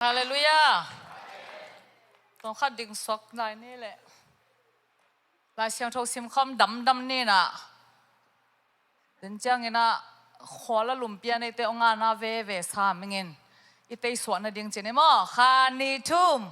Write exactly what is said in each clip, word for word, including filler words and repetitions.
Halleluiah. Tawngkhat ding suak lai ni leh. Lai Siangtho simkhawm damdam ni nah. Tua ciangin ah khua la lumpia neite hong ana veve sam ing in. I teisuah nading ci ni maw. Khat, nih, thum.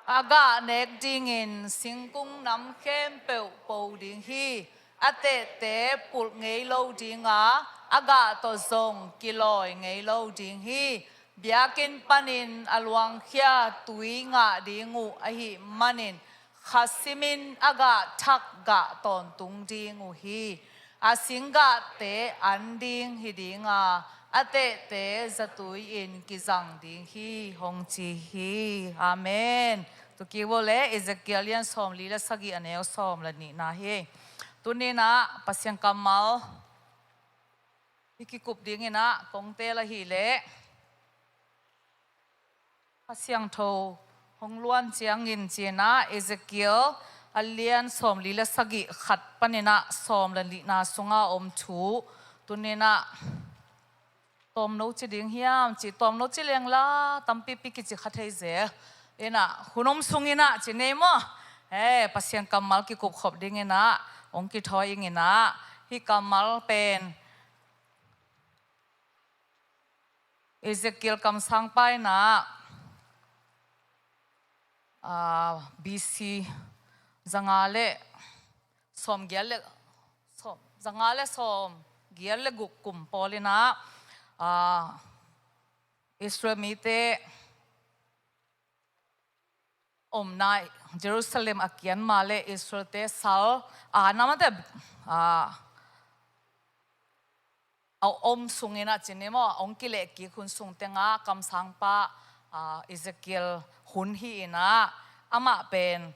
A gah nek dingin singkung nam khempeuh po ding hi. A tehte pulh ngei lo ding a, a gah tawh zong kilawi ngei lo ding hi. Biakinn panin a luangkhia tui ngah ding uh ahih manin, kha simin a gah thak gah tawntung ding uh hi. A singgahte an ding hi ding a, a tehte zatui-in kizang ding hi, hong ci hi. Amen. Tua kiu le Ezekiel lian sawmli le sagih, a neu sawm le nihna hi. Tuni nah Pasian kammal i kikup dingin ah kong teel ahih leh, Kha Siangtho hong luan ciangin ci nah Ezekiel a lian sawmli le sagih, khat panin ah sawm le nihna sunga om thu tuni nah tawmno ci ding hiam ci, tawmno ci leng la tampipi kici kha thei zel. Ina hun om sungin ah ci nei maw. Eh, Pasian kammal kikup khop dingin ah hong kithawi ing in ah, hih kammal pen Ezekiel kamsangpa in ah, ah, B C zanga le sawmgiat le, sawm, zanga le sawmgiat le guk kum pawl in ah, ah, Israel mite omna Jerusalem a kian mah le Israelte sal, ah, namate, ah, a om sungin ah ci ni maw, a hong kileh kik hun sung tengah kamsangpa, ah, Ezekiel hun hi in ah, amah pen,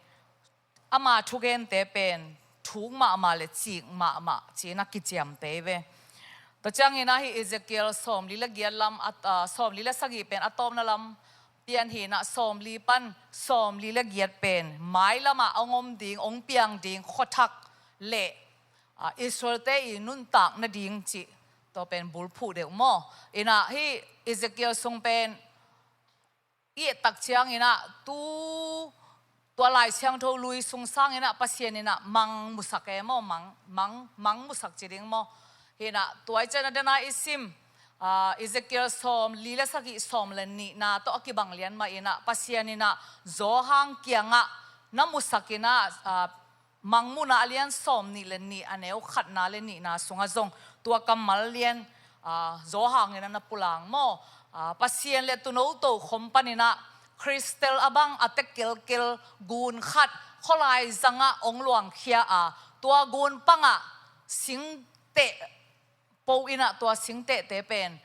ama thugente pen thuk mahmah le cik mahmah ci-in ah kiciamteh ve. Tua ciangin ah hih Ezekiel sawmli le giat lam, ah, sawmli le sagih pen a tawpna lam pian hi in ah, sawmli pan sawmli le giat pen mailamah hong om ding, hong piang ding khuathak le, ah, Israelte i nuntak nading cih tua pen bulphuh deuh maw. In ah hih Ezekiel sung pen i et tak ciangin ah tu, tua Lai Siangtho lui sung sangin ah Pasian in ah mang musak e maw, mang, mang, mang musak ci ding maw. Hi in ah tua i cian a dena i sim, ah, Ezekiel sawmli le sagih, sawm le nihna tawh a kibang lian mah in ah Pasian in ah Johan kiangah na musak in ah, ah, Mangmuhna a lian sawmnih le nih, a neu khatna le nihna sungah zong tua kammal lian, ah, Johan in ah na pulak maw. Ah, Pasian le Tuuno tokhom panin ah crystal a bang a tekelkel gun khat khualai zangah hong luangkhia a, tua gun pangah singteh po in ah, tua singtehte pen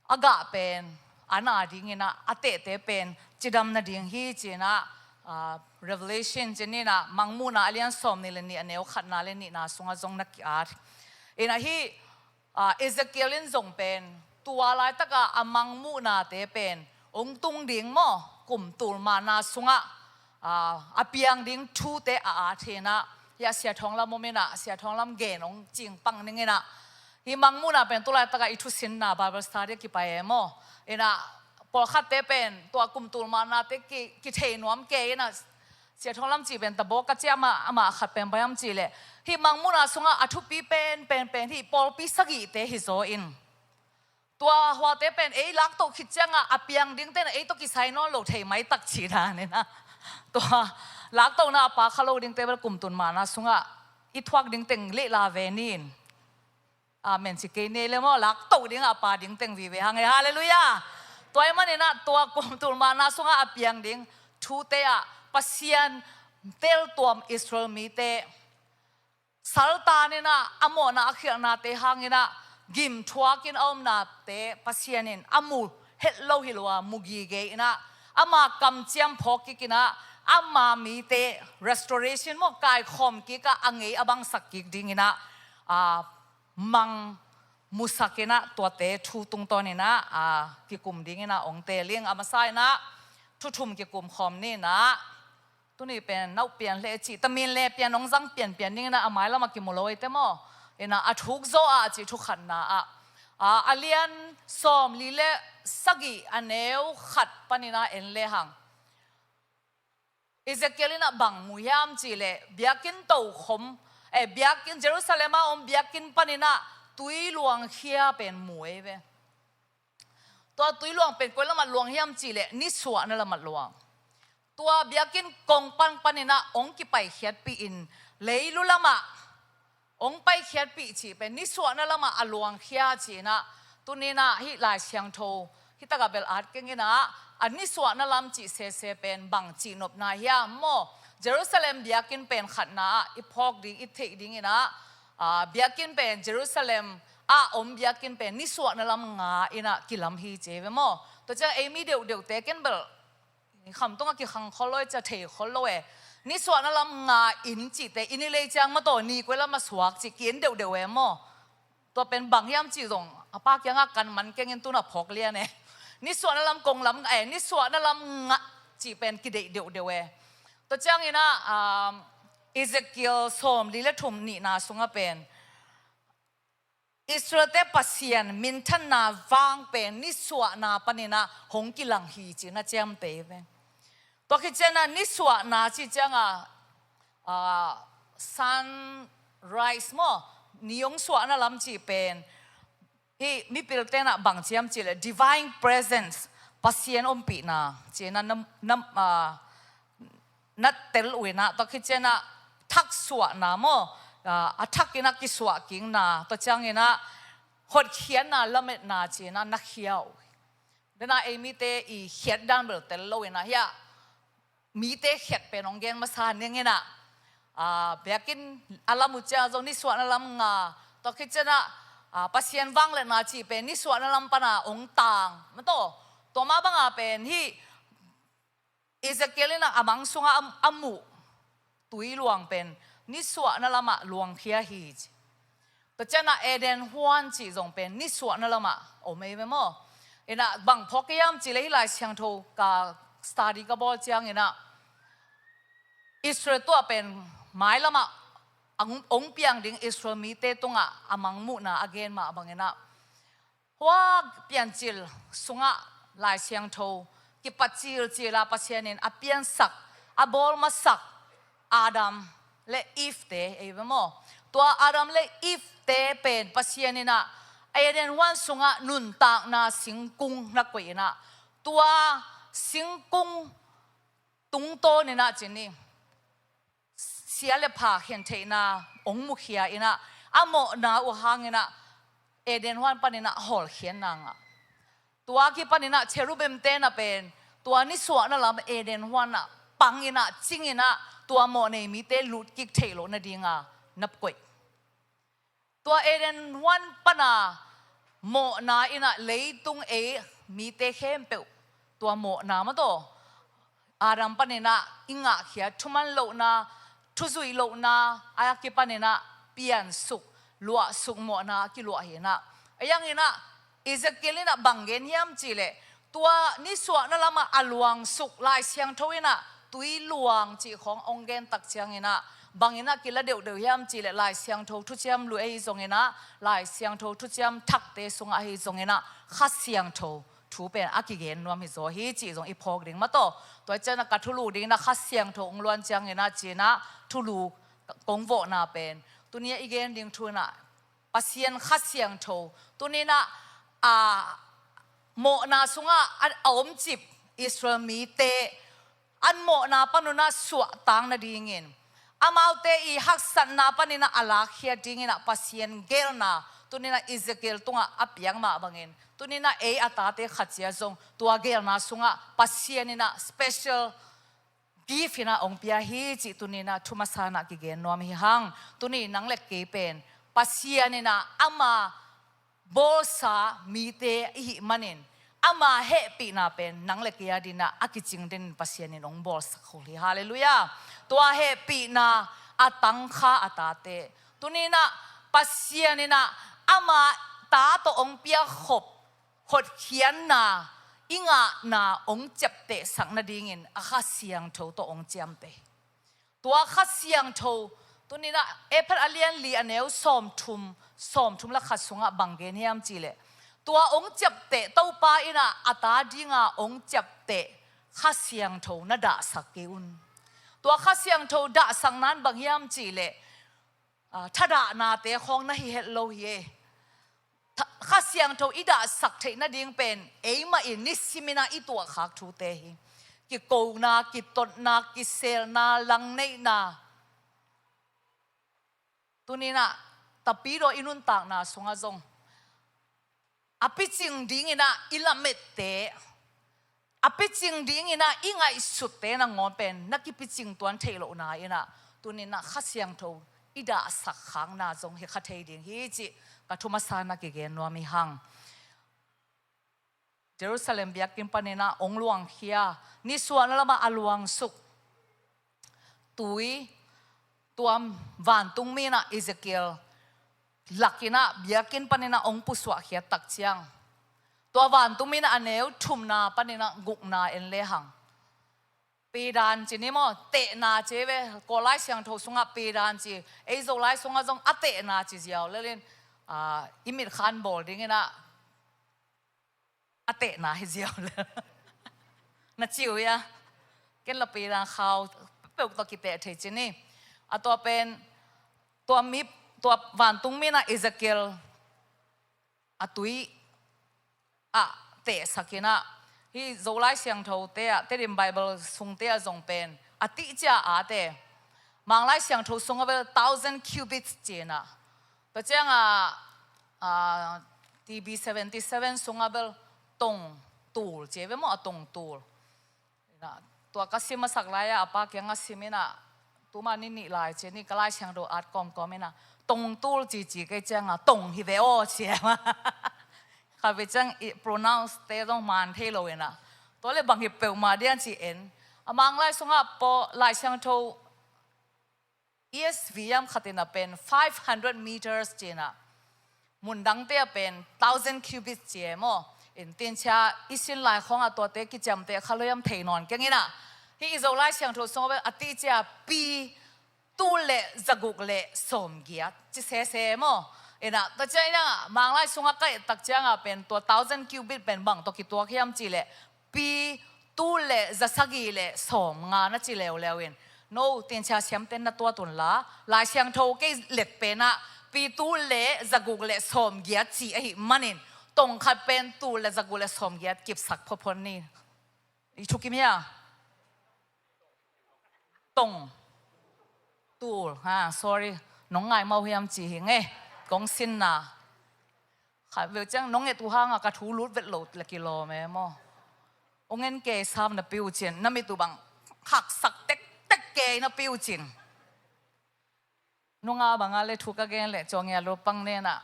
a gah pen an a dingin ah, a tehte pen cidam nading hi ci-in ah, ah, Revelation ci-in ah, Mangmuhna a lian sawmnih le nih, a neu khatna le nihna sungah zong na ki-at. In ah hih, ah, Ezekiel in zong pen tua laitakah a mangmuhnate pen hong tung ding maw, kum tul mahna sungah, ah, a piang ding thute a at hi in ah, hih a Sia Thawng Lam om in ah, Sia Thawng Lam gen hong cingpang ning in ah, hih mangmuhna pen tu laitakah i thusinna Bible study a kipai e maw. In ah pawlkhatte pen tua kum tul mahnate ki, kithei nuam kei in ah, Sia Thawng Lam cih pen tabawk ka ci a, amah, amah khat pen bang hiam cih leh, hih mangmuhna sungah a thupi pen, pen, pen hih pawlpi sagihte hi zaw in, tua huate pen ei laktoh khit ciangah a piang dingte in ei tawh kisai nawn lo thei maitak cih dan in ah, tua laktohna a pakha lo dingte bel kum tul mahna sungah i thuak ding teng lehla ve ni in. Amen ci kei ni le maw, laktoh dingah a pa ding teng vive hang e, halleluiah. Tua ahih manin ah tua kum tul mahna sungah a piang ding thute ah Pasian teltuam Israel mite saltan in ah a mawhna a khialhnate hangin ah gim thuakin a omnate Pasian in a mu het lo hi lo a, mu gige in ah, ama kamciam phawk kik in ah, ama mite restoration maw, kaikhawm kik ah, a ngei a bangsak kik dingin ah, a, mang musak in ah, tuate thu tungtawn in ah, a, kikum dingin ah hong teel ing. A masa in ah thu thum kikum khawm ni in ah, tuni pen na up pian hle cih, tamin le pian hong zang pianpian dingin ah, a mailam a kimu lo eite maw. In ah a thuk zaw ah cih thu khatna ah, a, a lian sawmli le sagih a neu khat panin ah en lehang, Ezekiel in ah bang mu hiam cih leh, biakinn tokhom, eh, biakinn, Jerusalem a om biakinn panin ah tui luangkhia pen mu ei ve. Tua tui luang pen koi lamah luang hiam cih leh, nisuahna lamah luang. Tua biakinn kong pan panin ah hong kipaikhiatpih in, leilu lamah hong paikhiatpih cih pen nisuahna lamah a luangkhia ci-in ah, tuni-in ah hih Lai Siangtho hih takah bel at keng in ah, a nisuahna lam cih sese pen bang cihnopna hiam maw? Jerusalem biakinn pen khatna ah i phawk ding, i theih dingin ah, aa, biakinn pen Jerusalem ah om biakinn pen nisuahna lam nga in ah kilam hi ci ei ve maw? Tua ciang ei mi deuhdeuhte ken bel khamtung ah kikhang khol lo e, cia thei khol lo e. Nisuahna lam nga in cihte, i ni lei ciang mataw, ni koi lam a suak cih ki-en deuhdeuh e maw? Tua pen bang hiam cih zong a pa kiangah kan man keng in, tu-in ah phawk lian e. Nisuahna lam kong lam nga e, nisuahna lam nga cih pen kideih deuhdeuh e. Tua ciangin ah, um, Ezekiel sawmli le thum nihna sungah pen Israel-te Pasian minthanna vang pen nisuahna panin ah hong kilang hi ci-in ah ciamteh ve. Tua khit ciangin ah nisuahna cih ciangin ah, ah, sunrise maw, ni hong suahna lam cih pen hih mipilte in ah bang ci hiam cih leh, divine presence, Pasian ompihna ci-in ah nam, nam, ah, na tel uh in ah, tua khit ciangin ah thaksuahna maw, ah, a thak in ah kisuah kikna, tua ciangin ah hotkhiatna, lametna ci-in ah na khia uh. Dena ei mite i khiat dan bel tel lo in ah, hiah mite khiat pen hong gen masa ning in ah, ah, biakinn a lam uh ciang zong nisuahna lam nga, tua khit ciangin ah, ah, Pasian vangliatna cih pen nisuahna lam pan ah hong tang mataw. Tua mah bang a pen hih Ezekiel in ah a mang sungah a, a muh tui luang pen nisuahna lamah luangkhia hi ci. Tua ciangin ah Eden huan cih zong pen nisuahna lamah om ei ve maw? In ah bang phawk hiam cih leh, hih Lai Siangtho ka study ka bawl ciangin ah Israel tuah pen mailamah hong, hong piang ding Israel mite tungah a mang muhna a gen mah bangin ah, hua Piancil sungah Lai Siangtho kipat cilcil a Pasian in a piansak, a bawl masak Adam le Eve-te ei ve maw? Tua Adam le Eve-te pen Pasian in ah Eden huan sungah nuntakna singkung na koih in ah, tua singkung tungtawn in ah ci ni, sia le pha khentheihna hong mukhia in ah, a mawhna uh hangin ah Eden huan panin ah hawlkhia in ah ngah. Tua kipanin ah cherubim-te in ah pen tua nisuahna lam Eden huan ah pang in ah, cing in ah, tua mawhnei mite lutkik theih loh nading a na koih. Tua Eden huan pan a mawhna in ah leitung ei mite khempeuh tua mawhna mataw, Adam panin ah i ngahkhia, thuman lohna, thuzuih lohna, a kipanin ah piansuk, luahsuk mawhna a kiluah hi in ah. A hang in ah Ezekiel in ah bang gen hiam cih leh, tua nisuahna lamah a luangsuk Lai Siangtho in ah tui luang cih khawng hong gen tak ciangin ah, bang in ah kila deuhdeuh hiam cih leh, Lai Siangtho thuciam lui ahi zongin ah, Lai Siangtho thuciam thakte sungah ahi zongin ah, Kha Siangtho thu pen a kigen nuam hi zaw hi cih zong i phawk ding mataw. Tua ciangin ah ka thulu dingin ah Kha Siangtho hong luan ciangin ah ci-in ah thulu kong vawhna pen, tuni a i gen ding thu in ah Pasian Kha Siangtho, tuni in ah, a, mawhna sungah a, a omcip Israel mite an mawhna pan un ah suahtak nadingin, amaute i haksatna panin ah a lakkhiat dingin ah Pasian geelna tuni in ah Ezekiel tungah a piak mah bangin, tuni in ah ei a tate khat cia zong tua geelna sungah Pasian in ah special gift in ah hong pia hi cih tuni in ah thu masa in ah kigen nuam hi hang. Tuni nang le kei pen Pasian in ah ama bawlsa mite i hih manin, ama hehpihna pen nang le kei a dingin ah a kicing dingin Pasian in hong bawlsak khol hi. Halleluiah. Tua hehpihna a tangkha a tate, tuni in ah Pasian in ah ama ta tawh hong piakkhop hotkhiatna i ngahna hong ciaptehsak nadingin a Kha Siangtho tawh hong ciamteh. Tua Kha Siangtho, tuni in ah Efesa a lian li a neu sawmthum, sawmthum le khat sungah bang gen hiam cih leh, Tua hong ciapteh Topa in ah a ta dinga hong ciapteh Kha Siangtho na dahsak kei un. Tua Kha Siangtho dahsakna in bang hiam cihleh, ah, thadahnate khawng na hi het lo hi e. Tha-, Kha Siangtho i dahsak theih nading pen eimah in nisimin ah i tuahkhak thute hi. Kikona, kitotna, kiselna, langneihna. Tuni-in ah Tapidaw i nuntakna sungah zong a picing dingin ah i lamette, a picing dingin ah i ngaihsutte nangawn pen na kipicing tuan theih lohna in ah, tuni-in ah Kha Siangtho i dahsak khakna zong hi kha thei ding hi cih ka thu masa-in ah kigen nuam hi hang. Jerusalem biakinn panin ah hong luangkhia, nisuahna lamah a luangsuk tui, tua vantungmi in ah Ezekiel lakin ah biakinn panin ah hong pusuahkhiat tak ciang, tua vantungmi in ah a neu thumna panin ah gukna en lehang, pedan ci ni maw, tehna ci ve, Kawl Lai Siangtho sungah pedan ci, ei Zolai sungah zong a tehna ci ziau lel in, ah, i mitkha in bawl dingin ah a tehna hi ziau lel. Na ci uh hia? Ken la pedan khau peuh tawh kiteh thei ci ni. A tua pen, tua mi, tua vantungmi in ah Ezekiel a tui ah tehsak in ah, hih Zolai Siangthote ah, Tedim Bible sungte ah zong pen a tihcia a te, Manglai Siangtho sungah bel thousand cubits ci-in ah, tua ciangah, ah, T B seventy seven sungah bel tong tul ci ve maw, a tong tul. Ina, tua ka sim masak lai-ah a pa kiangah sim in ah, tuma ni nih lai ci ni, ka Lai Siangtho at kawmkawm in ah, tong tul cici kei ciangah tong hi ve aw ci e. Kha ve ciang i pronounce te zong man thei lo in ah, tua le bang hi peuhmah dian ci en. A Manglai sungah paw Lai Siangtho E S V yam khat in ah pen five hundred meters ci-in ah, mun dangte ah pen thousand cubits ci e maw. In tin cia i sin lai khawngah tuate kiciamteh kha lo hiam thei nawn keng in ah, hih i Zolai Siangtho sungah pen a tihcia pi tul le zaguk le sawmgiat ci sese maw. In ah tua ciang in ah Manglai sungah ka et tak ciangah pen tua thousand cubit pen bang tawh kituak hiam cihleh, pi tul le zasagih le sawmnga na ci leuleu in, no, tin cia siamten na tuat unla, Lai Siangtho kei let pen ah pi tul le zaguk le sawmgiat ci ahih manin, tong khat pen tul le zaguk le sawmgiat kipsak photphot ni. I thukim hia? Tong, tul, ha, sorry, nong ngai mau hiam ci hi nge, kong sinna. Khat veu ciang nong et uh hangah ka thu lut vet lo le kilawm e maw. Ong en kei sam na pi uh cin, na mit uh bang haksak tektek kei na pi uh cin. Nunga bangah le thu ka gen le cawngia lo pang nen ah.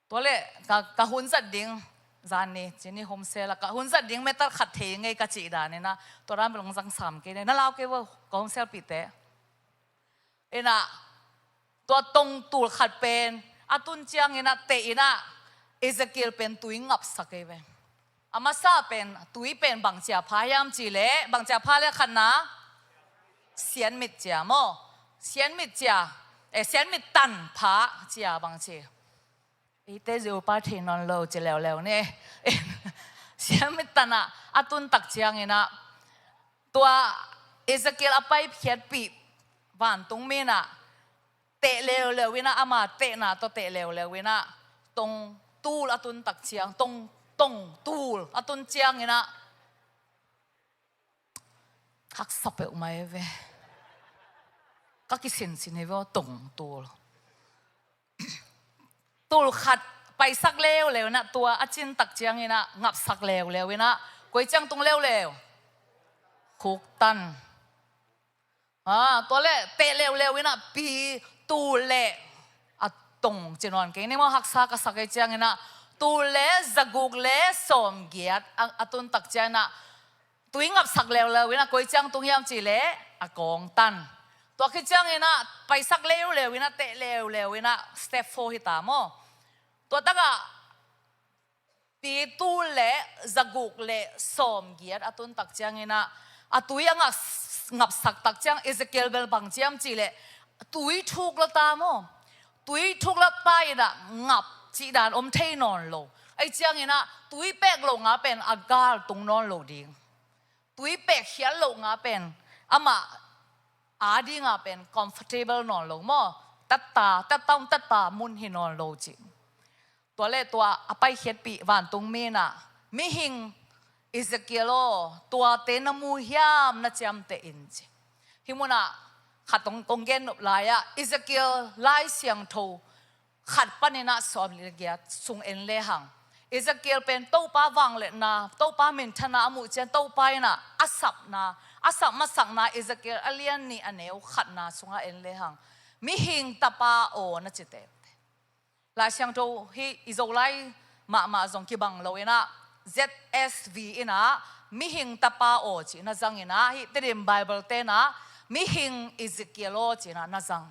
Tua le ka, ka hun zat ding, zan ni ci ni, home cell ah ka hun zat ding meter khat thei ngei ka cih dan in ah, tua dan bel ong zang sam kei ne, na lau kei vo, ka home cell pihte. In ah, tua tong tul khat pen a tun ciangin ah teh in ah, Ezekiel pen tui ngapsak ei ve. A masa pen, tui pen bang cia pha hiam cihleh, bang cia pha le khatna, sianmit cia maw. Sianmit cia, eh, sianmit tan pha cia bang ci. Eite zeu pa thei nawn lo ci leuleu ni. Sianmit tan ah a tun tak ciangin ah, tua Ezekiel a paiphiatpih vantungmi in ah teh leuleu in ah, ama tehna tawh teh leuleu in ah, tong tul a tun tak ciang, tong, tong tul a tun ciangin ah, haksa peuhmah ei ve. Ka kisinsin hi ve aw, tong tul. Tul khat paisak leuleu in ah, tua a cin tak ciangin ah ngapsak leuleu in ah, koi ciang tung leuleu? Khuktan. Ah, tua le teh leuleu in ah pi tul le, a tong ci nawn kei ni maw, haksa ka sak ei ciangin ah, tul le zaguk le sawmgiat a, a tun tak ciangin ah, tui ngapsak leuleu in ah koi ciang tung hiam cihleh, a kawngtan. Tua khit ciangin ah paisak leuleu in ah, teh leuleu in ah, step four hi ta maw. Tua takah pi tul le zaguk le sawmgiat a tun tak ciangin ah, a tui a ngap, ngapsak tak ciang Ezekiel bel bang ci hiam cihleh, tui thuk lo ta maw. Tui thuk lo ta in ah ngap cih dan om thei nawn lo. Ahih ciangin ah tuipek loh nga pen a gal tung nawn lo ding. Tuipek khial loh nga pen amah ading a pen comfortable nawn lo maw. Tatta, tatta, tatta mun hi nawn lo cih. Tua le tua a paikhiatpih vantungmi in ah, "Mihing Ezekiel aw, tuate na mu hiam, na ciamteh in," ci. Hih munah khat hong, hong gen nop lai-ah, Ezekiel Lai Siangtho khat panin ah sawm le giat sung en lehang, Ezekiel pen Topa vangliatna, Topa minthanna a muh ciang Topa in ah a sapna, a sap masakna, Ezekiel a lian nih a neu khatna sungah en lehang, "Mihing tapa aw," na cite. Lai Siangtho hi i Zolai mahmah zong kibang lo in ah, Z S V in ah, "Mihing tapa aw," ci na zang in ah, hih Tedim Bible te in ah, "Mihing Ezekiel aw," ci na na zang.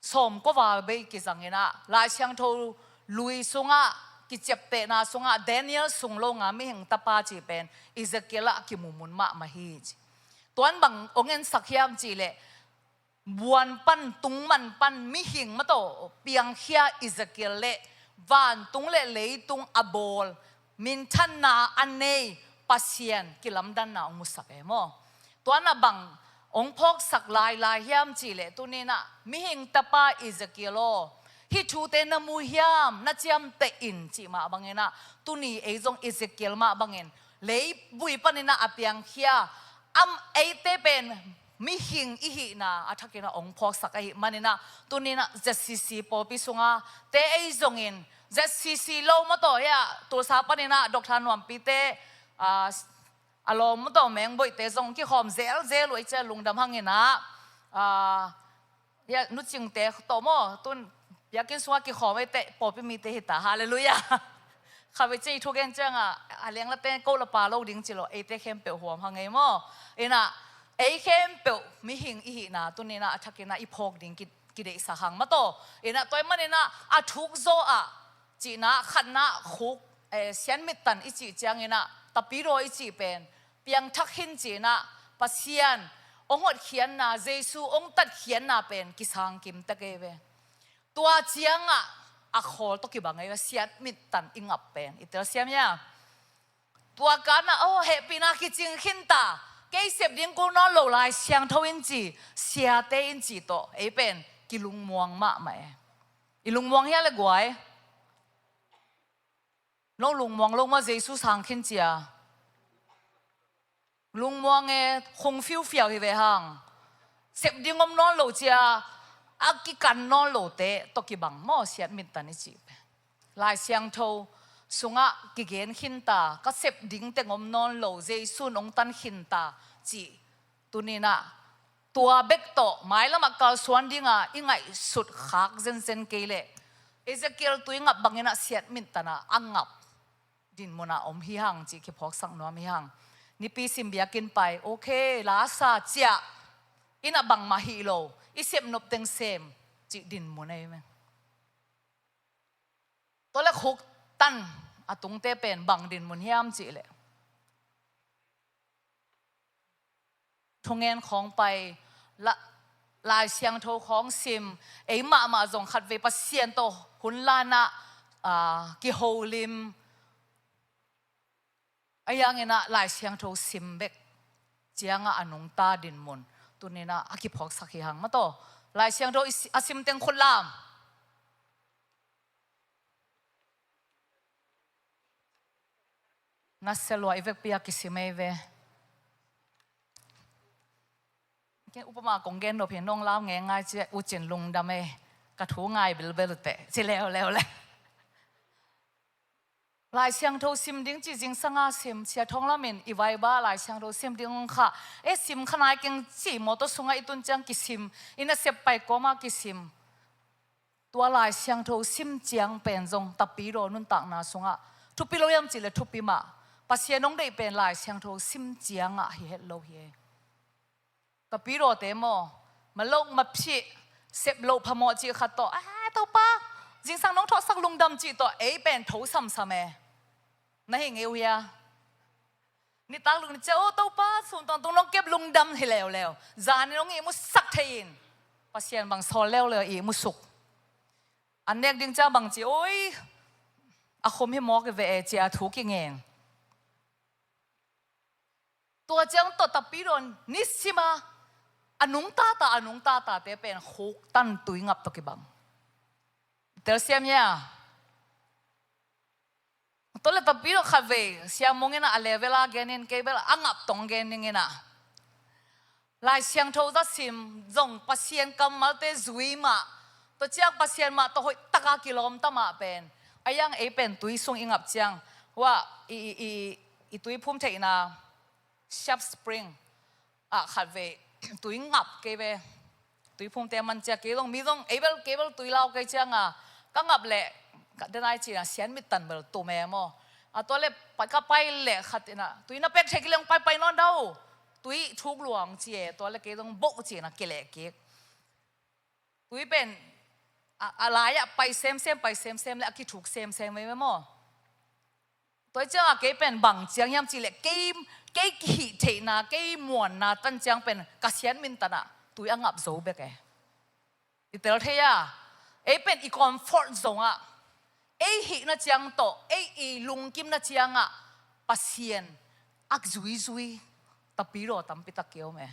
Sawmkua val bei kizang in ah, Lai Siangtho lui sungah, kiciaptehna sungah, Daniel sung lo nga mihing tapa cih pen Ezekiel ah kimumun mahmah hi ci. Tuan bang hong ensak hiam cih leh, buan pan, tung man pan mihing mataw piangkhia Ezekiel le vantung le leitung a bawl, minthanna a nei Pasian kilamdanna hong musak e maw. Tuan ah bang hong phawksak lailai hiam cih leh, tuni in ah, "Mihing tapa Ezekiel aw, hih thute na mu hiam, na ciamteh in," cih mah bangin ah, tuni ei zong Ezekiel mah bangin leivui panin ah a piangkhia, am, eite pen mihing i hihna a thakin ah hong phawksak ahih manin ah, tuni in ah Z C C pawlpi sunga te ei zongin, Z C C lo mataw hi ah, Tulsa panin ah Doctor Nuampi te, ah, a lawm mataw Mengboih te zong kikhawm zelzel uh ei ci a, lungdam hang in ah, ah, ya, Nu Cing te tawh maw, tun biakinn sungah kikhawm ei teh, pawlpi mite hi ta, halleluiah. Khatvei ciang i thugen ciangah, a leng la te ko la pa lo ding ci lo, eite khempeuh huam hang ei maw. In ah, ei khempeuh mihing i hihna, tuni in ah a thakin ah i phawk ding ki, kideihsak hang mataw. In ah, tua ahih manin ah, a thuk zaw ah, cihna, khatna khuk, eh, siatmit tan i cih ciangin ah, Tapidaw i cih pen piangthak khin ci in ah, Pasian hong hotkhiatna, Jesu hong tatkhiatna pen kisangkim tek ei ve. Tua ciangah a khawl tawh kibang ei ve, siatmit tan i ngap pen. I telsiam hia? Tua kanah, oh, hehpihna kicing khin ta, kei sep ding kul nawn lo, Lai Siangtho in ci, siate in ci tawh ei pen kilungmuang mahmah e. I lungmuang hia le guai? No lungmuang lo maw, Jesu sang khin cia? Lungmuang e, khung fiufiau hi ve hang. Sep ding om nawn lo cia, a kikan nawn lote tawh kibang maw, siatmit tan i cih pen. Lai Siangtho sungah kigen khin ta, ka sep ding teng om nawn lo, Jesu in hong tan khin ta cih. Tuni in ah, tua bek tawh mailamah kalsuan dinga i ngaihsut khak zenzen kei leh, Ezekiel tui ngap bangin ah siatmit tan a ngap dinmun ah om hi hang cih kiphawksak nuam hi hang. Nipi sim, biakinn pai, okay, la sa ciah, inn ah bangmah hih lo, i sep nop teng sem cih dinmun ei ve. Tua le khuk tan a tungte pen bang dinmun hiam cih leh, thungen khawng pai, la, Lai Siangtho khawng sim, ei mahmah zong khatvei Pasian tawh hun la in ah, aa, kiholim, a hiangin ah Lai Siangtho sim bek ciangah a nungta dinmun tuni in ah a kiphawksak hi hang mataw. Lai Siangtho i si-, a sim teng khut lam. Nasia lua, i vekpi a kisim ei ve. Ken upama kong gen nop hi, nong lau ngeingai ci, U Cin lungdam ei. Ka thu ngai bilbel uh teh, ci leuleu le. Lai Siangtho sim ding ci, zingsanga sim, Sia Thawng Lam in i vaiba Lai Siangtho sim ding hong khah. E, sim kha nai keng ci, mawtaw sungah i tun ciang kisim, i nasep pai kawma kisim. Tua Lai Siangtho sim ciang pen zong Tapidaw nuntakna sungah thupi lo hiam cih leh thupi mah. Pasian hong deih pen Lai Siangtho sim ciangah hi het lo hi. Tapidawte maw, malok maphih, sep loh phamawh cih khat tawh, "Ah, Topa, zingsang nong thawhsak, lungdam," cih tawh ei pen tho samsam e. Na hi ngei uh hia? Nitak lungdam ciah, "Oh, Topa, sum tawngtung nong kep, lungdam," hi leuleu. Zanin hong ihmusak thei in, Pasian bang sawl leuleu, ihmusuk. An nek ding ciang bang ci, oi, a khum hi mawk i ve e, ci a thu kingen. Tua ciang tawh tapidaw nisima a nungta ta, a nungta tate pen khuktan tui ngap tawh kibang. Telsiam hia? Tua le tapidaw khatvei siamung in ah a level a genin kei bel a ngap tawh gen ning in ah. Lai Siangtho za sim zong Pasian kammalte zui mah, tua ciang Pasian mah tawh hoih taka kilawmta mah pen, a iang ei pen tui sung i ngap ciang, hua i, i, i, i tui phum theihna Sharp Spring ah khatvei tui ngap kei ve. Tui phumte man cia kei zong, mi zong ei bel kei bel tui lau kei cianga ka ngap leh ka denai cina sian mit tan bel tum e maw. A tua le ka pai leh khat ina tui na pek thei kei leng pai pai nawn dau. Tui thuk luang ci e, tua le kei zong boh cina kileh kik. Tui pen a, a lai-ah pai semsem, pai semsem le a kithuk semsem veve maw. Tua ciangah kei pen bang ciang hiam cihleh kei, kei kihih theihna, kei muanna tan ciang pen ka sian min tanah tui a ngap zo bek e. I tel thei a, ei pen i comfort zone ah, ei hihna ciang tawh ei i lungkimna ciangah Pasian a zuizui tapidaw tampi tak kiom e.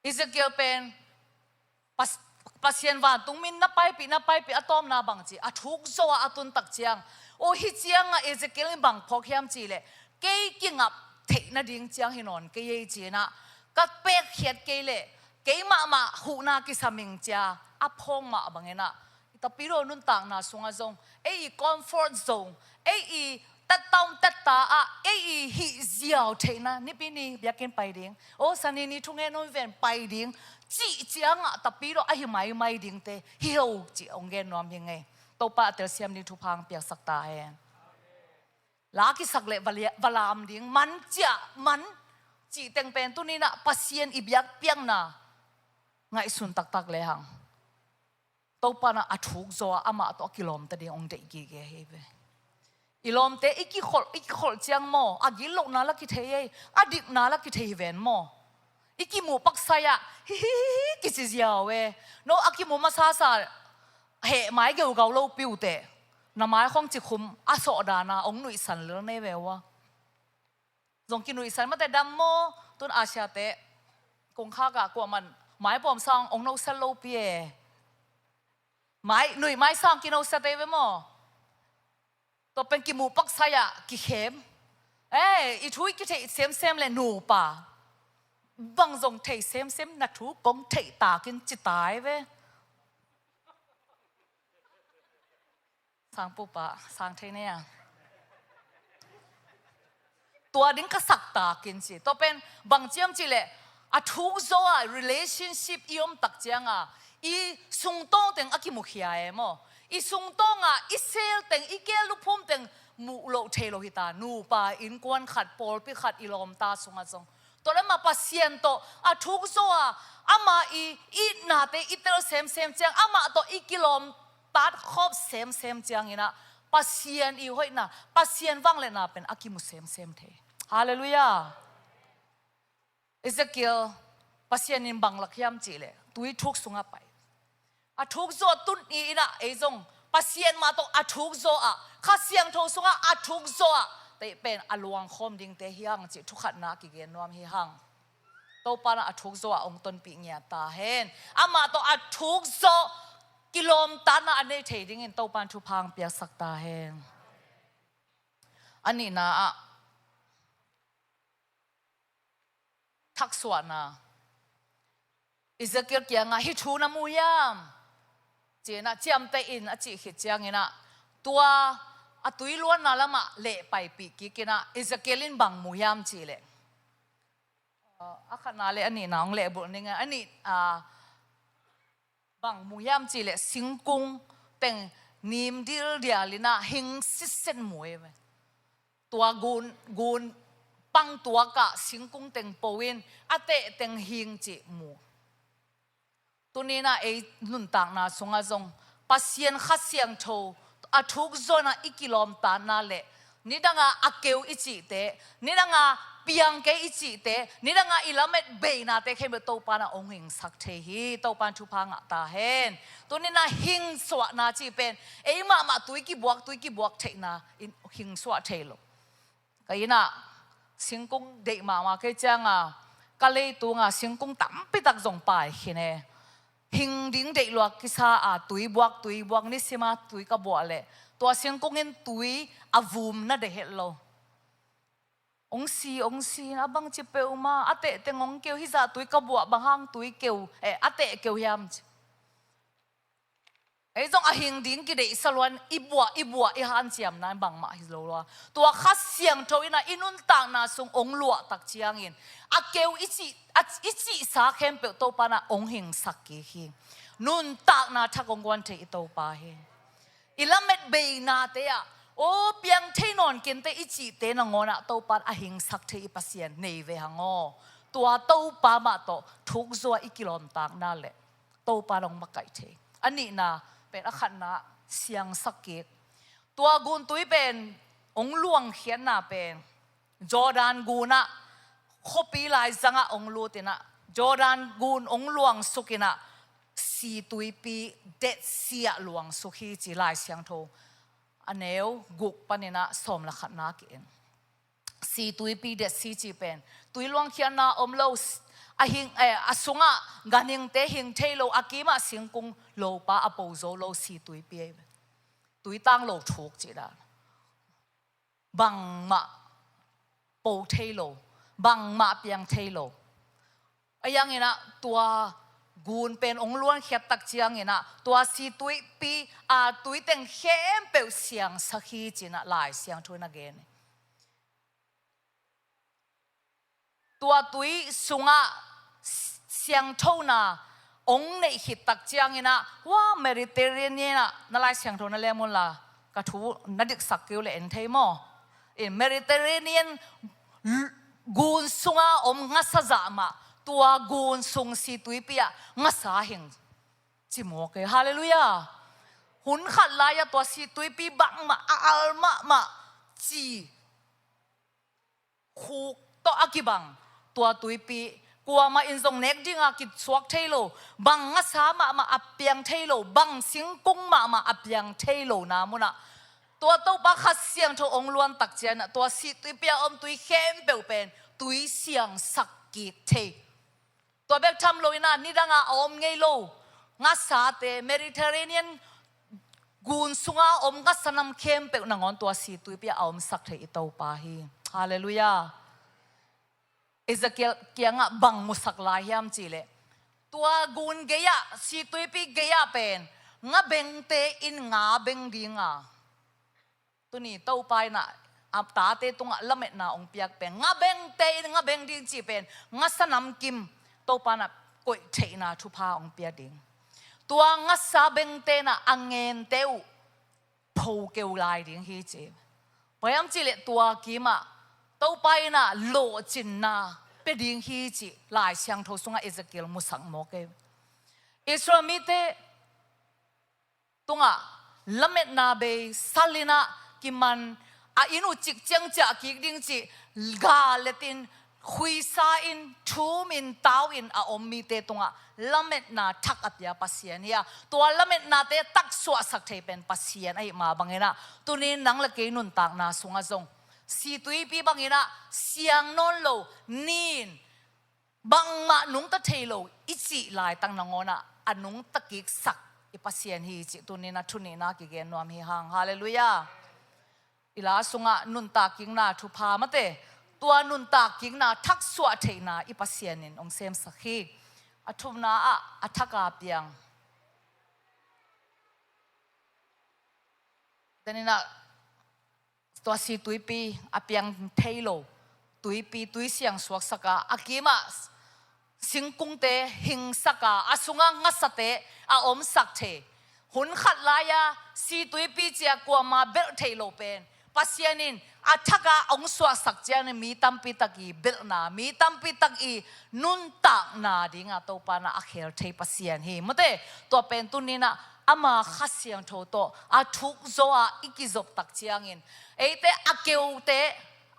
Ezekiel pen Pas-, Pasian vantung min na paipih, na paipih a tawpna bang ci, a thuk zawh a a tuntak ciang. Aw, hih ciangah Ezekiel in bang phawk hiam cihleh, kei kingap theih nading ciang hi nawn kei ei cinah, ka pekkhiat kei leh kei mahmah huhna kisaming cia a phawng mah banginah, i tapidaw nuntakna sungah zong ei i comfort zone, ei i tattaum tatta ah ei i hih ziau theihna, nipi ni biakinn pai ding, aw, sani ni thungen om ven pai ding cih ciangah tapidaw a hi maimai dingte hi lo cih hong gen nuam hi ngei. Topa a telsiam ding thupha hong piaksak ta hen. La kisak leh va lia-, va lam ding, man ciah man cih teng pen tuninah Pasian i biakpiakna ngaihsun taktak lehang Topa na a thuk zawh a amah tawh a kilawmta ding hong deih gige hi ve. I lawmte i kikholh, i kikholh ciang maw, a gitlohna la kithei ei, a dikna la kithei hi ven maw. I kimuh paksai ah hi hi hi hi kici ziau e. No a kimuh masasa heh mai geugau lo piuteh, na mai khong cikhum a sawh dana hong nuihsan lel nei ve ua. Zong kinuihsan mate dam maw, tun Asia te kongkhak ah kuaman mai pawm sang hong noset lopi e. Mai, nuih mai sang kinoset ei ve maw. Tua pen kimuh paksai ah kikhem. Eh, i thu i kitheih semsem le nupa bang zong thei semsem, na thu kong theih takin ci tai ve. Sangpupa, sang thei ne a. Tua ding ka sak takin ci. Tua pen bang ciam cihleh, a thuk zawh a relationship i om tak cianga i sungtawng teng a kimukhia e maw. I sungtawng a i sel teng, i keel luphum teng muh loh thei lo hita. Nupa, innkuan khat, pawlpi khat, i lawmta sungah zong. Tua le amah Pasian tawh a thuk zawh a, amah i itnate i tel semsem ciang, amah tawh i kilawm tatkhawp semsem cianginah Pasian i hoihna, Pasian vangliatna pen a kimu semsem thei. Halleluiah. Ezekiel, Pasian in bang lak hiam cihleh, tui thuk sungah pai. A thuk zawh a tun i inah ei zong Pasian mah tawh a thuk zawh ah, Kha Siangtho sungah a thuk zawh ah, tei pen a luangkhawm dingte hi hang cih thukhatna a kigen nuam hi hang. Topa na a thuk zawh ah hong tonpih ngiat ta hen. Amah tawh a thuk zawh kilawmtatna a nei thei dingin Topa in thupha hong piaksak ta hen. A nihna ah thaksuahna. Ezekiel kiangah hih thu na mu hiam? Cinah ciamteh in a cih khit cianginah tua a tui luanna lamah leh paipih kikinah Ezekiel in bang mu hiam cihleh, a khatna le a nihna hong lehbulh ning a, a nih, a, bang mu hiam cihleh singkung teng nim dildial inah hing sitset mu e ve. Tua gun, gun pang tuakah singkung teng po in a teh teng hing cih mu. Tuninah ei nuntakna sungah zong Pasian Kha Siangtho a thuk zawh a i kilawmtatna le nidanga a keu i cihte, nidanga piang kei i cihte, nidangah i lamet beinate khempeuh Topa in ah hong hingsak thei hi. Topa in thupha ngah ta hen. Tuni in ah hingsuahna cih pen ei mahmah tui kibuak, tui kibuak theihna in hingsuah thei lo. Ka inn ah singkung deih mahmah kei ciangah ka leitung ah singkung tampi tak zong pai khin e. Hing ding deih lua kisa a tui buak, tui buak, nisim a tui ka buah leh tua singkung in tui a vum na deih het lo. Hong si, hong si, a bangci peuhmah, a tehteng hong keu, hih zah tui ka buah bang hang tui keu, eh, a teh keu hiam ci. Ei zong a hing ding kideihsa lua in i buah, i buah, i hanciamna in bangmah hi lo lua. Tua Kha Siangtho in ah i nuntakna sung hong luah tak ciangin a keu i cih, a, i cihsa khempeuh Topa in ah hong hingsak kik hi. Nuntakna thak hong guan thei i Topa hi. I lamet beinate ah, aw, piang thei nawn kei inteh i cihte nangawn ah Topa in a hingsak thei i Pasian nei ve hang aw. Tua Topa mah tawh thukzua i kilawmtatna leh Topa in hong makaih thei. A nihna pen, a khatna siangsak kik. Tua guntui pen hong luangkhiatna pen Jordan gun ah, khuapi laizang ah hong lut in ah, Jordan gun hong luangsuk in ah, Situipi Dead Sea ah luangsuk hi ci Lai Siangtho a neu guk panin ah sawm le khatna ki-en. Situipi Dead Sea cih pen tui luangkhiatna om lo, a hing, eh, a sungah ganhingte hing thei lo, a kimah singkung lopa a po zo lo situipi ahi ve. Tui tang lo thuk cih dan. Bangmah po thei lo, bangmah piang thei lo. A yang in ah tua gun pen hong luankhiat tak ciangin ah tua situipi a tui teng khempeuh siangsak hi ci-in ah Lai Siangtho in a gen hi. Tua tui sungah siangthona hong neih khit tak ciangin ah, hua Mediterranean ah, na Lai Siangtho na lem un la, ka thu na diksak kei uh leh en thei maw? In Mediterranean l-, gun sunga om ngasa zah mah, tua gun sung situipi ah ngasa hing ci mawk e. Halleluiah. Hun khat lai-ah tua situipi bangmah a al mahmah ci khuk tawh a kibang tua tuipi, kuamah in zong nek dinga kisuak thei lo, bang ngasa mahmah a piang thei lo, bang singkung mahmah a piang thei lo na munah tua Topa Kha Siangtho hong luan tak ciangin ah tua situipi a om tui khempeuh pen tui siangsak kik thei. Tua bek tham loin ah nidangah a om ngei lo ngasate, Mediterranean gun sunga om ngasa nam khempeuh nangawn tua situipi ah a omsak thei i Topa hi. Halleluiah. Ezekiel kiangah bang musak lai hiam cihleh, tua gun gei-ah, situipi gei-ah pen ngabengte in nga beng dinga, tuni Topa in ah a tate tungah lametna hong piak pen, ngabengte in ngabeng ding cih pen ngasa namkim Topa in ah koih theihna thupha hong pia ding. Tua ngasa bengte in ah a ngente uh pho keu lai ding hi ci. Bang hiam cihleh tua kimah Topa in ah lawhcinna pia ding hi cih Lai Siangtho sungah Ezekiel musak mawk e. Israel mite tungah lametna bei, sal in ah kiman, a inn uh cik ciang ciah kik ding cih, gal letin, khuisa in, thum in, tau in a om mite tungah lametna thak a pia Pasian hi a, tua lametnate taksuahsak thei pen Pasian ahih mah bangin ah tuni nang le kei nuntakna sungah zong situipi bangin ah siang nawn lo, nin, bangmah nungta thei lo i cih laitak nangawn ah a nungta kiksak i Pasian hi cih tuni-in a thu nihna kigen nuam hi hang. Halleluiah. I la sungah nuntak kikna thupha mate, tua nuntak kikna thaksuah theihna i Pasian in hong semsak hi. A thumna ah a thak a piang, tuni-in ah tua situipi a piang thei lo tuipi, tui siang suaksak a, a kimah singkungte hingsak a, a sungah ngasate a omsak thei. Hun khat lai-a situipi cia kuamah belh thei lo pen Pasian in a thak a hong suahsak ciangin mi tampi tak i belhna, mi tampi tak i nuntakna dingah Topa in ah a khel thei Pasian hi. Mate, tua pen tuni-in ah ama Kha Siangtho tawh a thuk zaw a i kizop tak ciangin, eite a keute,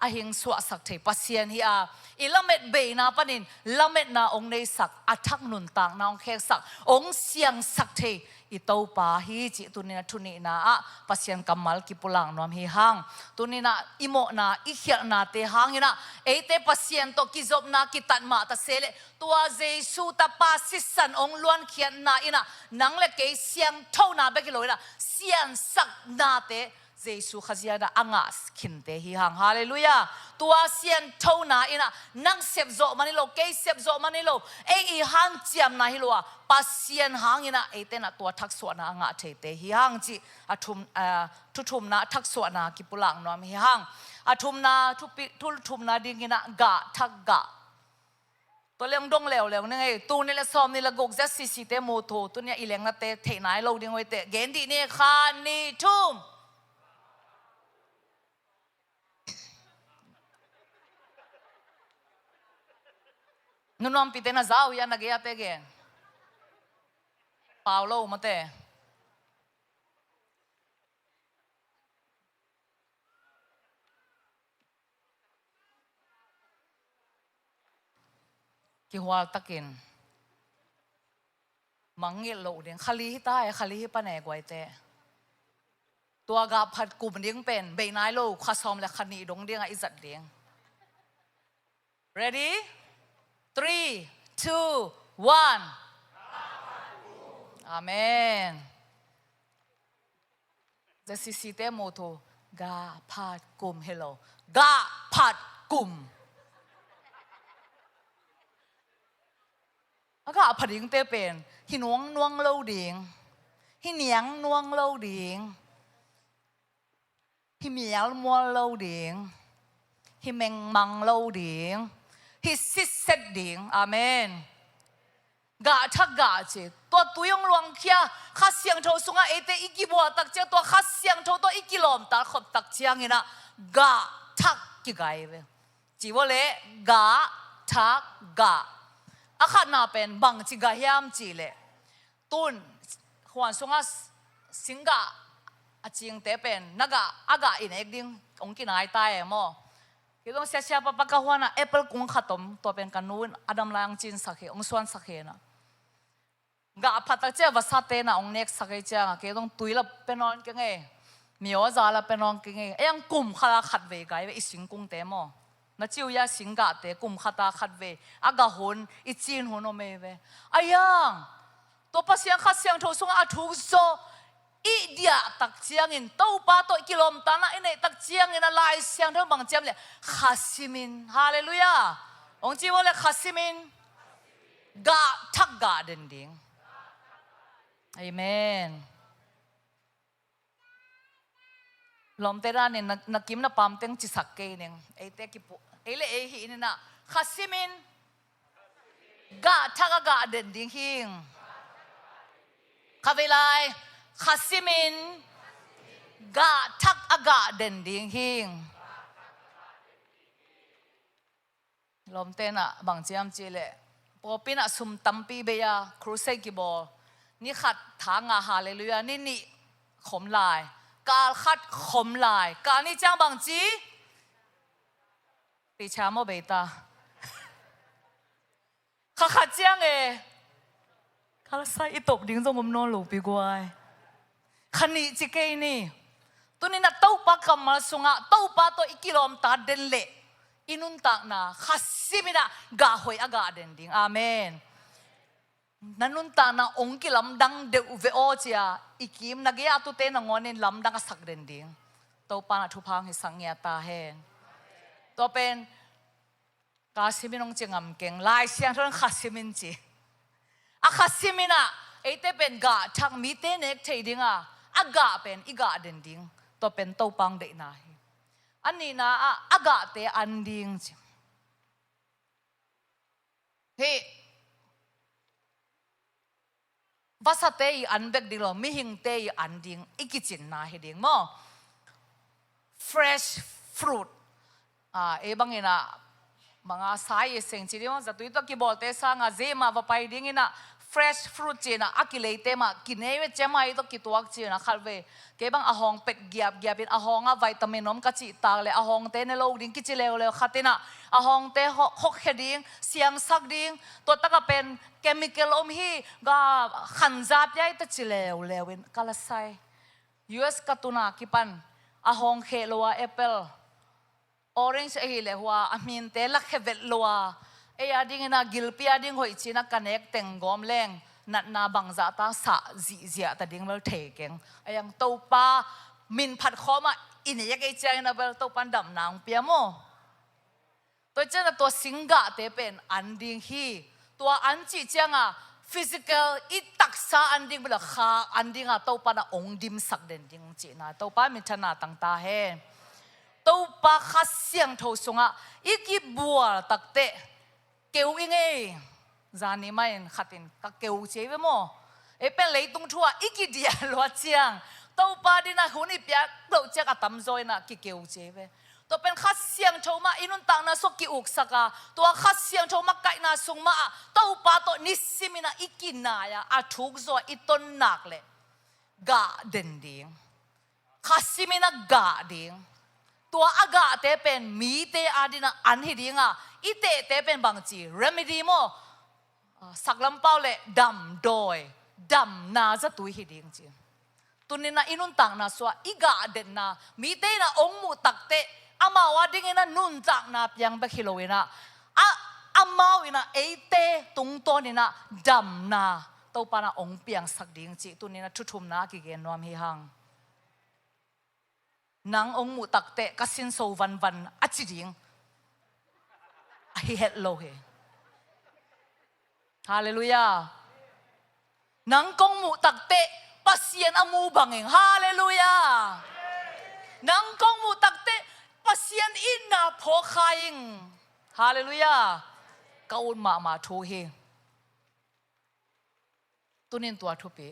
a hing suahsak thei Pasian hi a, i lamet beina panin lametna hong neisak, a thak nuntakna hong kheksak, hong siangsak thei i Topa hi cih tuni-in ah thu nihna ah Pasian kammal kipulak nuam hi hang. Tuni-in ah i mawhna, i khialhnate hangin ah eite Pasian tawh kizopna kitat mah ta se leh, tua Jesu tapa sisan hong luankhiatna in ah nang le kei siangthona bek hi lo in ah siansaknate Jesu Khazih in ah a ngah khinte hi hang. Halleluiah. Tua sianthona in ah nang sep zawh man hi lo, kei sep zawh man hi lo, ei i hanciamna hi lo a, Pasian hangin ah eite in ah tua thaksuahna a ngah theite hi hang cih a thum, a, thu thumna, thaksuahna kipulak nuam hi hang. A thumna, thupi, thu thumna dingin ah gah, thak gah. Tua leng dong leuleu ning ei, tul nih le sawmnih le guk ZCC-te mu thu, tuni-a i lengnate theih nai lo ding uh ei teh. Gen dih ni, khat, nih, thum. Nu Nuampi-te na za uh hia, na gei-ate gen? Pau lo mate. Kihual takin mangngilh loh ding. Kha li hi ta e, kha li hi pan e guaite. Tua gah phat kum ding pen bei nai lo, kha sawm le kha nih dong ding a i zat ding. Ready? Three, two, one. Amen. ZCC-te mu thu, gah phat kum hi lo. Gah phat kum. A gah pha dingte pen hi nuangnuang lo ding, hi niangnuang lo ding, hi mialmual lo ding, hi mengmang lo ding, hi sitset ding. Amen. Gah thak gah ci. Tua tui hong luangkhia, Kha Siangtho sungah eite i kibual tak ciang, tua Kha Siangtho tawh i kilawmta khop tak ciangin ah gah thak kigai ve. Ci vua leh, gah thak gah. A khatna pen bangci gah hiam cih leh, tun huan sungah singgah a cingte pen na gah, a gah i nek ding hong kinai ta e maw. Kei zong siasia papa ka huanah apple kung khat om, tua pen ka nu in a dam lai hong cinsak hi, hong suansak hi na. Gah phat tak ciang vasate na hong neksak hi ciangah kei zong tui la pia nawn keng ei. Mio za la pia nawn keng ei. Ei ang kum khat a khat vei gai ve i singkungte maw. Na ci uh hia, singgahte kum khat a khat vei. A gah hun, i cin hun om ei ve. Ai ang, tua Pasian Kha Siangtho sungah a thuk zaw i diah tak ciangin, Topa tawh i kilawmtatna i neih tak ciangin a Lai Siangtho bang ciam leh, kha simin. Halleluiah. Hong ci vua leh, kha simin. Gah thak gah den ding. Amen. Lawmte danin na, na kim na pam teng cisak kei ning. Eite kipu, ei le ei hih ni na. Kha simin. Gah thak a gah den ding hing. Kha vei lai. Kha simin. Gah thak a gah den ding hing. Lawmte na bang ciam cih leh, pawlpi na sum tampi bei a, crusade kibawl. Ni khat tha nga, halleluiah, ni nih khom lai. Kal khat khom lai. Kal nih ciang bang ci? Ti cha maw bei ta. Kha khat ciang e. Kal sai i top ding zong om nawn lo pi guai. Kha nih ci kei ni. Tuni na Topa kammal sungah, Topa tawh i kilawmtat den leh, i nuntakna kha simin ah gah hoih a gah den ding. Amen. Na nuntakna hong kilamdang deuh ve aw cia, i kim na gei-a tute nangawnin lamdang a sak den ding. Topa na thupha hong hisak ngiat ta hen. Tua pen, kha simin hong ci ngam keng, Lai Siangtho in kha simin ci. A kha simin ah, eite pen gah thak, mite nek thei ding a, a gah pen i gah den ding. Tua pen Topa hong deihna hi. A nihna ah, a gahte an ding ci. Hih vasate i an bek ding lo, mihingte i an ding, i kicinna hi ding maw. Fresh fruit. Ah, ei bangin ah, manga sai i seng ci ding maw, zatui tawh kibawlte sangah zema va pai dingin ah, fresh fruit ci-in ah, a kileite mah kinei ve, ciamai tawh kituak ci-in ah, khatvei kei bang a hawng pet giapgiap in, a hawng ah vitamin om ka cih tak leh a hawngte ne lo ding kici leuleu. Khat in ah a hawngte hawk, hawkkhia ding, siangsak ding, tua tak ah pen chemical om hi, ga khanza piai ta ci leuleu in ka la sai. U S ka tun a kipan a hawng kheh lo a apple, orange ahih leh hua a hminte lakhia vet lo a, ei a dingin ah gilpi a ding hoih ci-in ah ka nek teng gawm leng natna bangzah ta sa zihziah ta ding bel thei keng. A yang Topa min phat khawm ah i nek ei ciangin ah bel Topa'n damna hong pia maw. Tua ciangin ah tua singgahte pen an ding hi. Tua an cih ciangin ah physical, i taksa an ding bel a, kha an ding ah Topa'n ah hong dimsak den ding cihna, Topa minthanna tang ta hen. Topa Kha Siangtho sungah i kibual takteh keu i ngei. Zani mah in khat in ka keu ci ei ve maw. Ei pen leitung thu ah i kidiah luat ciang, Topa dingin ah hun i piak loh ciang a tamzaw in ah kikeu ci ei ve. Tua pen Kha Siangtho mah i nuntakna sungah ki-uksak a, tua Kha Siangtho makaihna sung mah ah Topa tawh nisimin ah i kinai a, a thuk zaw ah i ton nak leh gah den ding. Kha simin ah gah ding. Tua a gahte pen mite a dingin ah an hi ding a, i tehte pen bangci, remedy maw. Ah, saklampau leh damdawi, damna zatui hi ding ci. Tuni-in ah i nuntakna sungah i gah denna, mite in ah hong muh takteh amau a dingin ah nuntakna piang bek hi lo-in ah, a, amau in ah eite tungtawn in ah damna Topa'n ah hong piangsak ding cih tuni-in ah thu thumna a kigen nuam hi hang. Nang hong muh takteh ka sinso vanvan a ci ding ahi het lo hi. Halleluiah. Nang kong muh takteh Pasian a mu bang ing. Halleluiah. Nang kong muh takteh Pasian itna phawk kha ing. Halleluiah. Ka ut mahmah thu hi. Tuni-in tua thupi.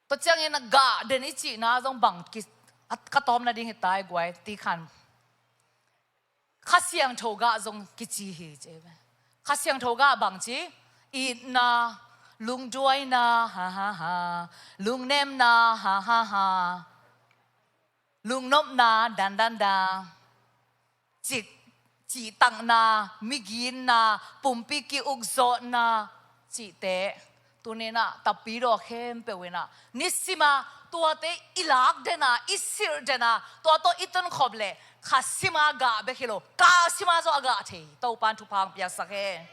Tua ciangin a gah den i cihna zong bang ki, a, ka tawpna ding hi ta ei guai, ti khan. Kha Siangtho gah zong kici hi ci ei ve. Kha Siangtho gah bangci, itna, lungduaina, ha ha ha, lungnemna, ha ha ha, lungnopna, dan dan dan, cih, cihtakna, miginna, pumpi ki-ukzawhna cihte, tuni-in ah tapidaw khempeuh in ah nisim a tuate i lak den a, i silh den a, tua tawh i tunkhop leh kha sim a gah bek hi lo, kal sim a zong a gah thei Topa'n thupha hong piaksak hen.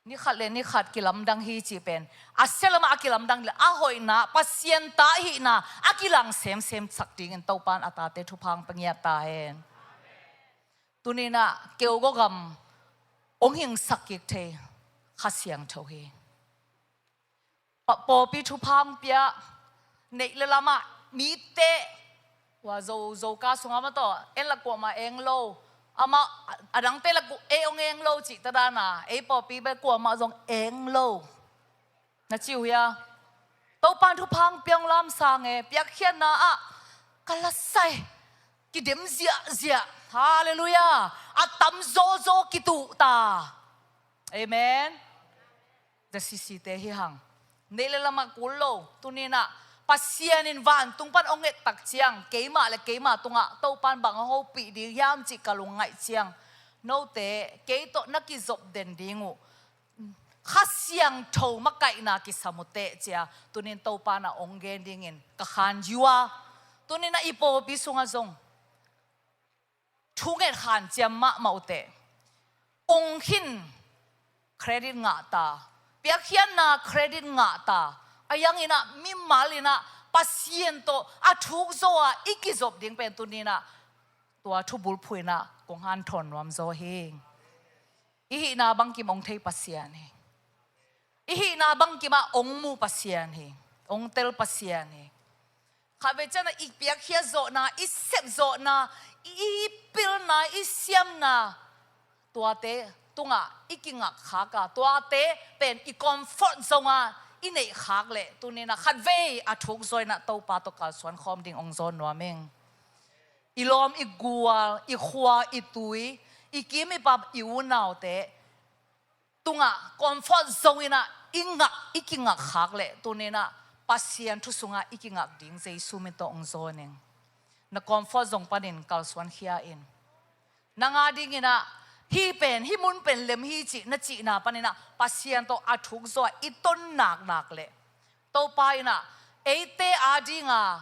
Ni khat le ni khat kilamdang hi cih pen a sia lamah a kilamdang leh a hoihna, Pasian ta ahihna a kilang semsem sak dingin Topa'n a tate thupha hong pia ngiat ta hen. Tuni-in ah keu gawgam hong hingsak kik thei Kha Siangtho hi. Pa-, pawlpi thupha hong pia, neih le lamah mite, ua zo, Zoka sungah mah tawh, en la kuamah eng lo, amah, a dangte la ku-, ei hong eng lo cih ta dan a, ei pawlpi bel kuamah zong eng lo. Na ci uh hia? Topa'n thupha hong pia, hong lamsang e, piakkhiatna ah ka la sai, kidem ziahziah. Halleluiah. A tamzawzaw kituh ta. Amen. Zasisite hi hang. Neih le lamah kul lo, tuni-in ah Pasian in vantung pan hong et tak ciang, keimah le keimah tungah Topa'n bang a hopih ding hiam cih ka lungngaih ciang, note kei tawh na kizop den ding uh Kha Siangtho makaihna kisam uh teh ci-a tuni-in Topa'n ah hong gen dingin ka khan uh a, tuni-in ah i pawlpi sungah zong thunget hanciam mahmah uh teh. Ung khin credit ngah ta, piakkhiatna credit ngah ta, a yang in ah mimal in ah Pasian tawh a thuk zaw a i kizop ding pen tuni-in ah tua thubulphuh in ah kong hanthawn nuam zaw hi. I hihna bangkim hong thei Pasian hi. I hihna bangkim ah hong mu Pasian hi. Hong tel Pasian hi. Khatvei ciang ah i piakkhiat zawhna, i sep zawhna, i pilna, i siamna, tuate tungah i kingak khak a, tuate pen i comfort zone ah i neih khak leh tuni-in ah khatvei a thuk zaw in ah Topa tawh kalsuan khawm ding hong zawn nuam ing. I lawm, i gual, i khua, i tui, i kim, i pam, i unaute tungah, comfort zone inah i ngak, i kingak khak leh, tuni inah Pasian thu sungah i kingak ding Jesu min tawh hong zawn ing. Na comfort zone panin kalsuan khia in. Nang a dinginah hih pen, hih mun pen lem hi cih na cihna paninah Pasian tawh a thuk zaw a i ton naknak leh, Topa inah eite a dinga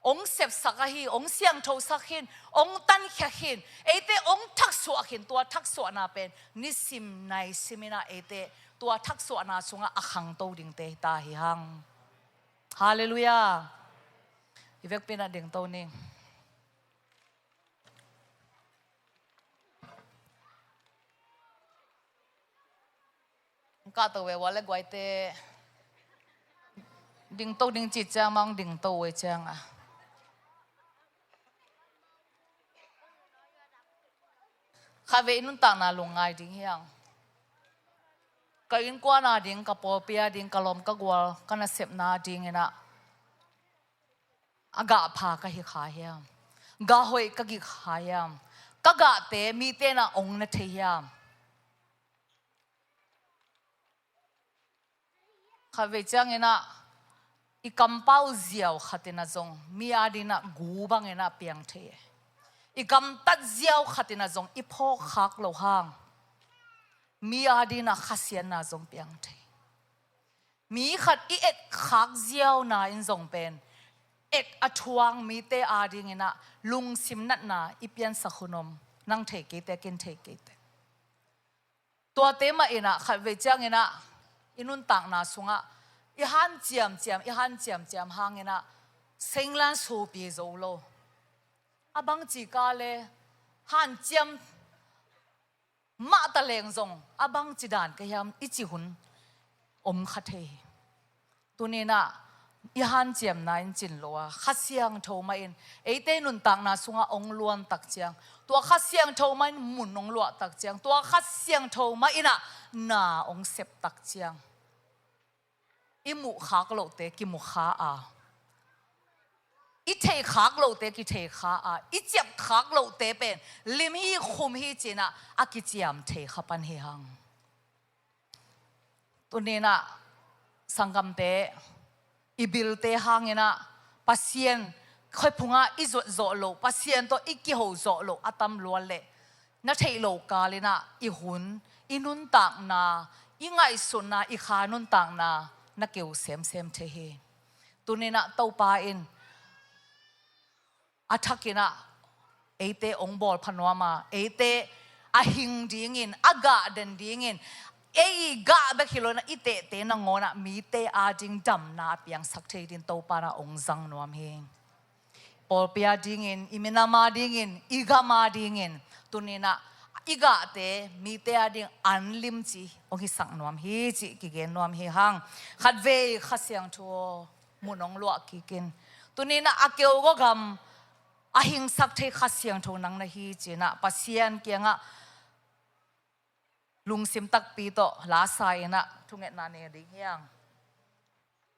hong sepsak ahi, hong siangthosak khin, hong tankhia khin, eite hong thaksuah khin, tua thaksuahna pen nisim naisim inah eite tua thaksuahna sungah a khangto dingte hi ta hi hang. Halleluiah. I vekpi inah dingto ning. Hong kahto ve, ua le guaite. Dingto ding cih ciang mah hong dingto ve ciang a. Khatvei i nuntakna lungngai ding hi hang. Ka innkuan a ding, ka pawlpi a ding, ka lawm ka gual, ka nasepna a dinginah a gah pha ka hi kha hiam? Gah hoih ka gik kha hiam? Ka gahte mite inah hong na thei hiam? Khatvei cianginah i kampau ziau khatinah zong mi a dinah gu banginah piang thei. I gamtat ziau khatinah zong i phawk khak loh hang mi a dinah khasiatna zong piang thei. Mi khat i et khak ziauna in zong pen et a thuang mite a dinginah lungsim natna i piansak hun om. Nang thei keite, ken thei keite. Tuate mah inah khatvei cianginah i nuntakna sungah i hanciamciam, i hanciamciam hanginah senglan supi zo lo. A bangci ka le hanciam mah taleng zong a bangci dan ka hiam i cih hun om kha thei hi. Tuninah i hanciamna in cin lo a, Kha Siangtho mah in eite nuntakna sungah hong luan tak ciang, tua Kha Siangtho mah in mun hong luah tak ciang, tua Kha Siangtho mah inah na hong sep tak ciang, i muh khak lohte kimu kha a, i theih khak lohte kithei kha a, i ciap khak lohte pen lim hi, khum hi cinah a kiciam thei kha pan hi hang. Tuninah sanggamte, i bilte hanginah Pasian khuaphungah i zuat zawh loh, Pasian tawh i kiho zawh loh a tam luat leh, na theih loh kalinah i hun, i nuntakna, i ngaihsutna, i kha nuntakna na keu semsem thei hi. Tuninah Topa in a thakinah eite hong bawlpha nuam a, eite a hing dingin, a gah den dingin, ei i gah bek hi lo inah i tehte nangawnah mite a ding damna a piangsak thei dingin Topa inah hong zang nuam hi. Pawlpi a dingin, i minam a dingin, i gam a dingin, tuninah i gahte mite a ding an limci hong hisak nuam hi cih kigen nuam hi hang. Khatvei Kha Siangtho mun hong luah kikin, tuninah a keu gawgam a hingsak thei Kha Siangtho nang na hi cinah Pasian kiangah lungsim takpi tawh lasa inah thungetna ne ding hi hang.